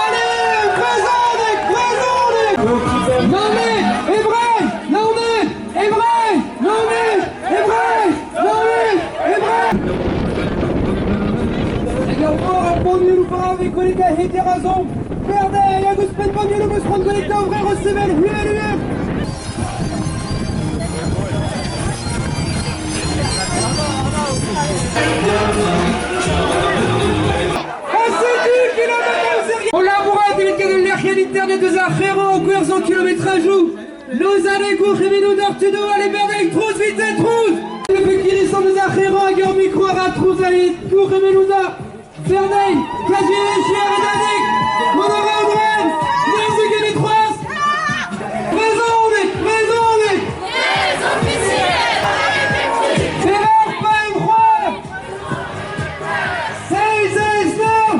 Allez, brezhoneg, brezhoneg! Naoned, e Breizh! Naoned, e Breizh! Naoned, e Breizh! Naoned, e Breizh! Hag ur mor a bannieloù brav e gwelet da hed dirazomp. Bernez hag ouzhpenn bannieloù 'meus c'hoant gwelet daou vrec'h o sevel uhel-uhel. Ha setu kilometraoù O labourat evit ket ul lec'hienn internet eus ar c'herañ o gwerzhañ kilometrajoù. Nozadegoù c'hevinoù d'ar tudoù a Leberdeg trouz vite trouz! Le kirri-san eus ar c'herañ hag ur mikro a ra trouz a-hed gourc'hemennoù da Ferney, Kajier Redadeg, Mont a ra Audren, Neuze ket c'hoazh! Brezhoneg, brezhoneg! Pevar pemp c'hoazh! Seizh, seizh, nav!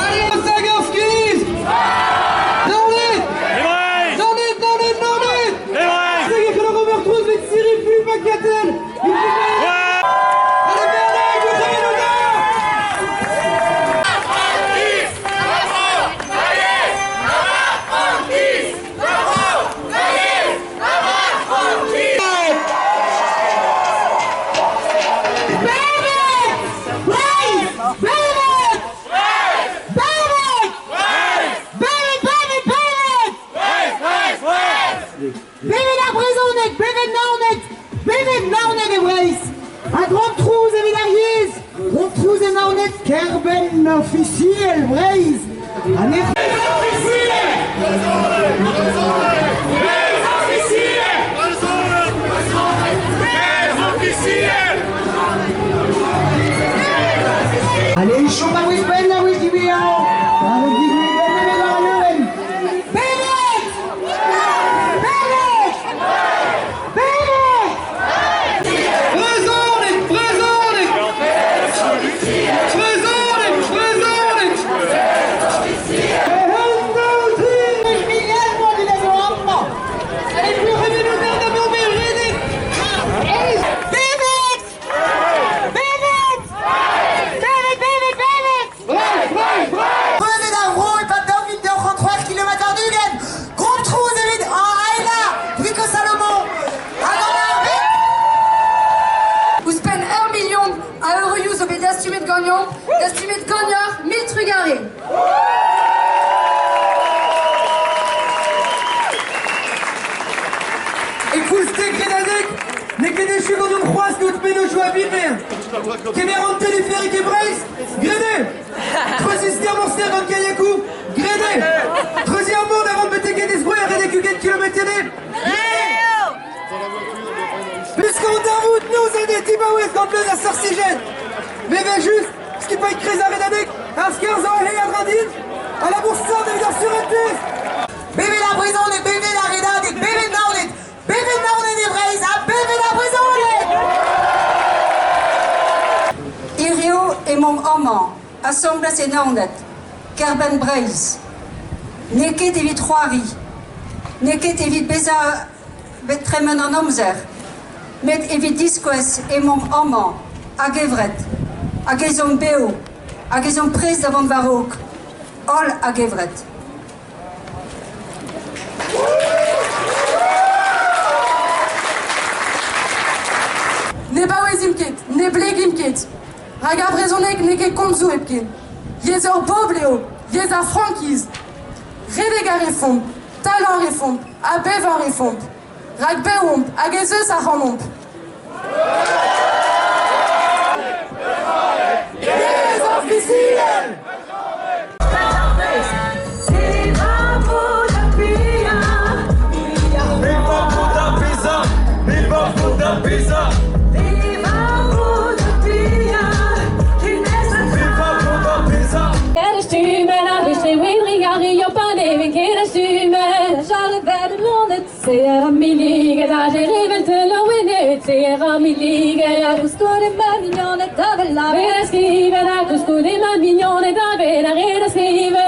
Allez, saga skuizh! Naoned! Naoned, Naoned, Naoned! Hag e c'hell ober trouz evit Cyril Philippe ha Katell! Allez, Bernard, gourc'hemennoù Bevet ar brezhoneg, bevet Naoned, bevet Naoned e Breizh! Ha grand trouz evit ar yezh, grand trouz e Naoned, kêr-benn ofisiel Breizh! Ha ne... Allez, chom a wezh-benn a wezh diwezhañ! A-raok digouezh nemet war al leurenn! Bevet! Bevet! Bevet! Brezhoneg, brezhoneg! Brezhoneg, brezhoneg! Bevet! Bevet! Bevet, bevet, bevet! Bevet ar vro e-pad 2203 kilometr ugent! Group trouz evit an Aela, Rico Salomon hag an Arved! Ouzhpenn ur milion a euroioù zo bet dastumet ganeomp, dastumet ganeoc'h, mil trugarez! E koulz Redadeg n'eo ket echu gant hon c'hoazh kaout mennozhioù a-vil-vern. Kemer an teleferik e Breizh, graet eo! Treuziñ stêr-mañ-stêr gant kayakoù, graet eo! Treuziñ ar mor a-raok betek Enez Groer redek 20 kilometr eo! Peseurt darvoud noz eo dibaouez gant leun a startijenn! Mais evel-just, skipailh kreiz ar Redadeg, ar skarzhañ he a-dra din, a labour start evit ar surentez! Bevet ar brezhoneg, bevet ar Redadeg, bevet Naoned, bevet Naoned e Breizh ha bevet ar brezhoneg! Hirio emaomp amañ, asambles e Naoned, kêr-benn Breizh. N'eo ket evit c'hoari, n'eo ket evit bezañ bet tremen an amzer, met evit diskouez emaomp amañ, a-gevret, hag ez omp bev, hag ez omp prest da vont war-raok, holl a-gevret. Ne baouezimp ket, ne blegimp ket, rak ar brezhoneg n'eo ket komzoù hepken. Yezh ur bobl eo, yezh ar frankiz. Redek a refomp, talañ a refomp ha bevañ a refomp. Rak bev omp hag ez eus ac'hanomp. Se milliget a gerivel laouenet, se a milliget a gouskoude ma mignonet a vel la Vera skrivet a gouskoude ma mignonet a vel a reda skrivet.